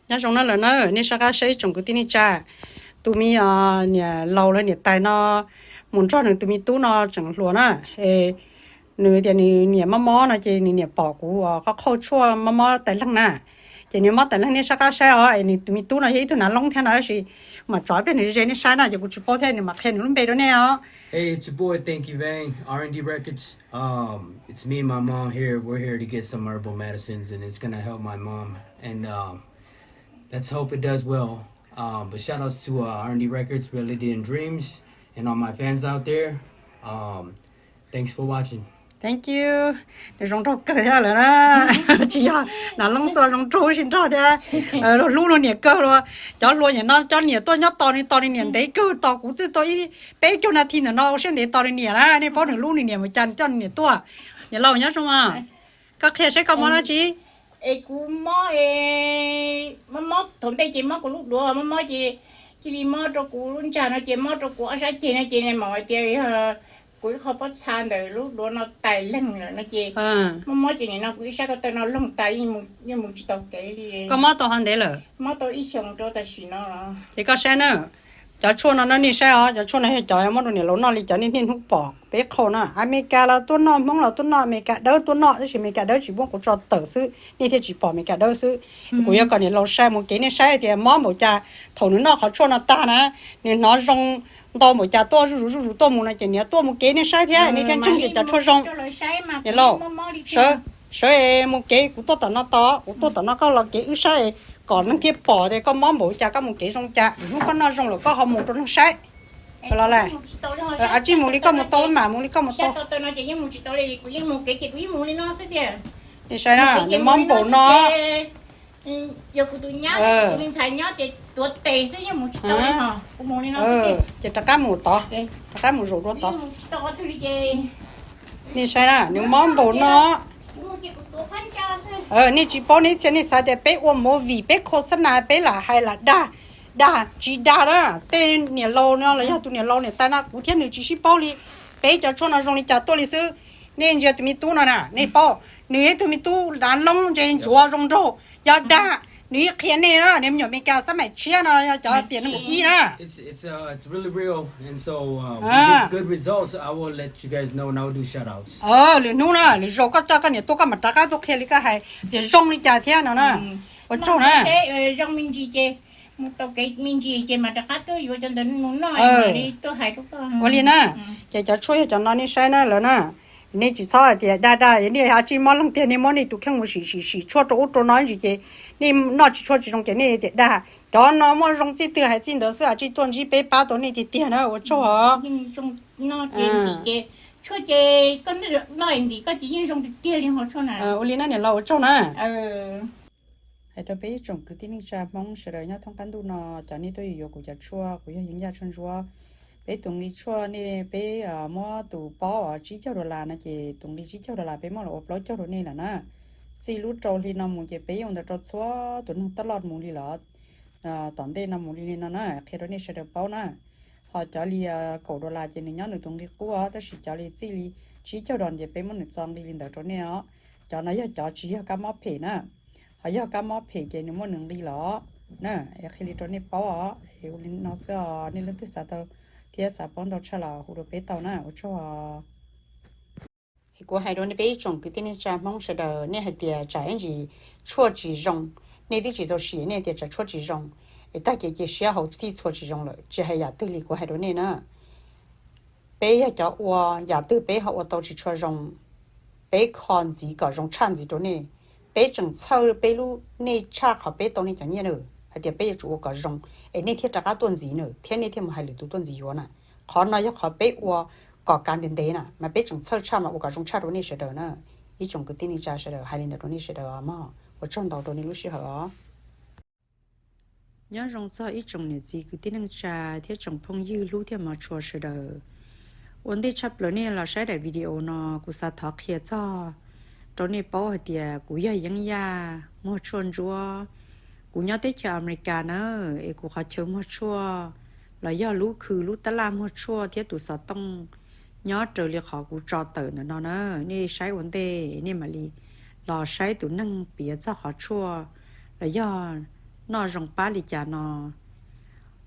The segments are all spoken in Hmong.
Nyob zoo na lawm na, nej sab qab saib ib tsoom kwv tij neej tsa, tus me niam laus lawv niam tais no mus nrog nws tus me tub no tseem hluas na, nws tias nws niam mob mob no ces nws niam pom kuv qhov qhauj tshuaj mob mob tais leeg na, ces nws mob tais leeg nej sab qab saib os, es nws tus me tub no yog ib tug nav loob thiab no tab sis mam tso ib pliag nws ze nej saib na, ces kuv tsis paub thiab nws mam qhia nws lub npe rau nej os. Hey, it's your boy Thank You Vang, R and D Records. Um, it's me and my mom here. We're here to get some herbal medicines, and it's gonna help my mom. And um, let's hope it does well. Um, but shout outs to uh, R and D Records, Reality and Dreams, and all my fans out there. Um, thanks for watching. Thank you. Nws zoo nraug kawg thiab lawm na. Tsis yog nav loob xwb, zoo nraug tsis nrog thiab. Hlub luag niam kawg los. Cov hluas niam no cov niam tuaj nyob tos nws, tos nws niam ntev kawg, tos kuv twb tau ib peb caug nas this ntawm no ua siab ntev tos nws niam na. Nej paub nws hlub nws niam mus cas nws coj nws niam tuaj. Niam laus nyob zoo os. Koj qhia saib koj mob dab tsi? Es kuv mob, mob mob thaum ntej ces mob kuv lub duav, mob mob ces cia li mob rau kuv lub ntsag no ces mob rau kuv ob sab ceg no ces mam hais tias yog kuv ib qho pob txha ntawm lub duav no tais leeg lawm no ces mob mob ces nim no kuv ib sab ko taw no loog tas, yeej mus tsis tau kev li. Koj mob tau qhov ntev lawm? Mob tau ib xyoos rau tam sim no. Ces koj saib na, cov tshuaj no no nej saib os, cov tshuaj no yog cov muab rau niam laus noj li cov nej niaj hnub pom peb qhau na. Amelikas los tuaj noj, Hmoob los tuaj noj, Amelikas dawb tuaj noj, tab sis Amelikas dawb tsis muab kuv tso tawm xwb, nej thiaj tsis pom Amelikas dawb xwb. Kuv yuav kom niam laus sai mus kev nej saib tias mob npaum cas. Thaum nws noj qhov tshuaj no tag na, nws hnov zoo ntau npaum cas, tuaj zuj zus zuj zus tuaj mus no ces nws yuav tuaj mus kev nej saib thiab nej thiaj ntseeg tias cov tshuaj zoo. Niam laus, sawv, sawv mus kev, kuv tuaj tom no tos, kuv tuaj tom no koj los kev wb saib, kom neeg thiaj pom tias koj mob npaum cas, koj mus kev zoo cas, hnub koj noj zoo lawm koj ho mus rau neeg saib. Los lawm, a tsij mus li koj mus tau, mam mus li koj mus tau. Nej saib na, nws mob npaum no. Ces rov qab mus tod, rov qab mus zaum dua tod. Nej saib na, nws mob npaum no. Nej tsis paub, nej txhia nej xav tias peb ua movie, peb khos xab nas, peb lam hais lam dag, dag tsis dag na. Tej niam laus no los yog tus niam laus niam tais no kuv thiab nws tsis sib paub li. Peb cov tshuaj no zoo li cas tuaj li xwb. Nej ntsia tus me tub no na, nej paub, nws ib tug me tub nav loob ntse ntsuav zoo nraug, yog dag nws ib qhia nej na, niag me nyuam Amelikas xab maim tshiab no yog cov tiam nees nkaum ib na. Lwm hnub na, lwm zaus koj coj koj niam tuaj koj mam rov qab tuaj qhia li koj hais tias zoo li cas thiab no na. Ua tsaug na. Zoo me ntsis ces mus tau kev me ntsis ces mam rov qab tuaj yuav cov ntawd mus noj. Ua li na, ces cov tshuaj yog cov no nej saib na lawm na. Nej tsis txhob hais tias dag dag, nej a tsij mob leeg tiag nej muab nej tus kheej mus sim sim sim tshuaj rau ub rau no ntsis ces nej noj tsis tshuaj tsis zoo ces nej tias dag. Cov no muaj zoo txij twg hais txij ntawd xwb, a tsij tuaj ntsib peb pab tau nej tiag tiag na, ua tsaug os. Ua li na niam laus, ua tsaug na. Hais rau peb ib tsoom kwv tij neej tsa Hmoob sawv daws nyob thoob qab ntuj no, cov nej tuaj yuav yuav kuv cov tshuaj, kuv yog Yeeb Yaj Tshuaj Ntsuab. Peb tus nqi tshuaj nej peb muab tus paub tsib caug dollar no ces tus nqi tsib caug dollar peb muab los ua plaub caug rau nej lawm na. Txij lub rau hli no mus ces peb yuav ua ntawd rau txhua tus neeg taj loj mus li lawm. Tom ntej no mus li li no na, qhia rau nej sawv daws paub na. Ho cov li kaum dollar ces nws nyob nws tus nqi qub os, tab sis cov li txij li tsib caug dollar ces peb muab nws txo nqi li ntawd rau nej os. Cov no yog cov tsis yog kab mob phem na. Ho yog kab mob phem ces nws muaj nws nqi los na. Es qhia li rau nej paub os, es ua li no xwb os, nej leej twg xav tau thiab xav paub ntau tshaj los hu rau peb tau na, ua tsaug os. Es kuv hais rau nej peb ib tsoom kwv tij neej tsa Hmoob sawv daws, nej hais tias tsam ib ntsis tshuaj tsis zoo, nej twb tsis tau sim nej tias tsam tshuaj tsis zoo, es tag kev cia siab hauv txhij txhua tsis zoo lawm, tsis hais yam twg li kuv hais rau nej na. Peb yog cov ua, yam twg peb ho ua tau tsis tshua zoo, peb kho ntxiv kom zoo tshaj ntxiv rau nej. Peb tseem txhawj peb lub nej tshaj qhov peb tau nej cov nyiaj na, hais tias peb yuav tsum ua kom zoo, es nej thiaj rov qab tuaj ntxiv na, thiab nej thiaj mus hais lwm tus tuaj ntxiv yuav na. Qhov no yog qhov peb ua kom kav ntev ntev na, mas peb tseem txhawj tshaj mas ua kom zoo tshaj rau nej sawv daws na. Ib tsoom kwv tij neej tsa sawv daws, hais li ntawd rau nej sawv daws os mog, ua tsaug ntau rau nej lub sij hawm os. Nyob zoo txog ib tsoom niam txiv kwv tij neej tsa thiab tsoom phooj ywg hlub thiab hmov tshua sawv daws. Ua ntej tshaj plaws nej los saib daim video no, kuv xav thov qhia txog rau nej paub hais tias kuv yog Yeeb Yaj muag tshuaj ntsuab. Kuv nyob teb chaws Amelikas na, es kuv qhov chaw muag tshuaj los yog lub khw lub tab laj muag tshuaj thiab tus xov tooj nyob raws li qhov kuv tso tawm ntawm no na. Nej saib ua ntej nej mam li los saib tus neeg piav txog qhov tshuaj los yog noj zoo pab li cas no.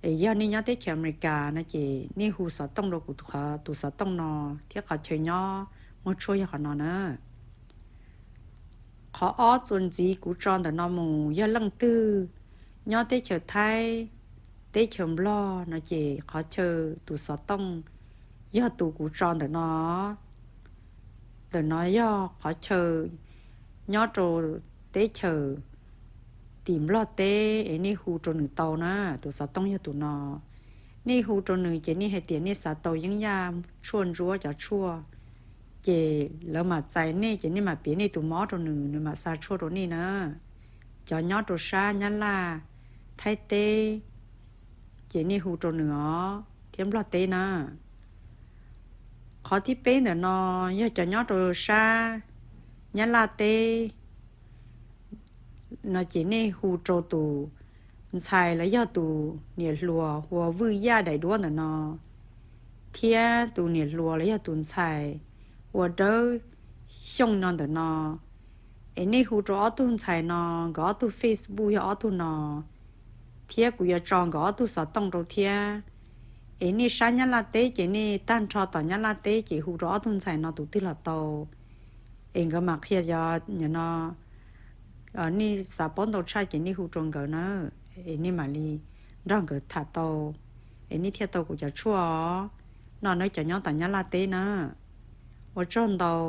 Es yog nej nyob teb chaws Amelikas no ces nej hu xov tooj rau kuv qhov, tus xov tooj no thiab qhov chaw nyob muaj tshuaj yog qhov no na. Qhov ob, txuas ntxiv kuv tso ntawm no mus, yog leej twg nyob teb chaws Thaib, teb chaws Nplog no ces qhov chaw tus xov tooj yog tus kuv tso ntawm no. Ntawm no yog qhov chaw nyob rau teb chaws tim Nplog teb es nej hu rau nws tau na, tus xov tooj yog tus no. Nej hu rau nws ces nej hais tias nej xav tau yeeb yaj tshuaj ntsuab cov tshuaj, ces lawv mam txais nej ces nej mam piav nej tus mob rau nws, nws mam xa tshuaj rau nej na. Cov nyob rau sab Nyab Laj, Thaib teb, ces nej hu rau nws os, thiab Nplog teb na. Qhov thib peb ntawm no yog cov nyob rau sab Nyab Laj teb no ces nej hu rau tus ntxhais los yog tus niam hluas hu ua Vwj Yaj daim duab ntawm no, thiab tus niam hluas los yog tus ntxhais hu ua Dawb Xyooj no ntawm no. Es nej hu rau ob tug ntxhais no, nkawd ob tug Facebook yog ob tug no, thiab kuv yuav tso nkawd ob tug xov tooj rau thiab. Es nej sab Nyab Laj teb ces nej tag nrho tom Nyab Laj teb ces hu rau ob tug ntxhais no tus twg los tau. Es nkawd mam qhia cov no, nej xav paub ntau tshaj ces nej hu rau nkawd na, es nej mam li nrog nkawd tham tau, es nej thiaj tau kuv cov tshuaj os. No nawb cov nyob tom Nyab Laj teb na. Ua tsaug ntau.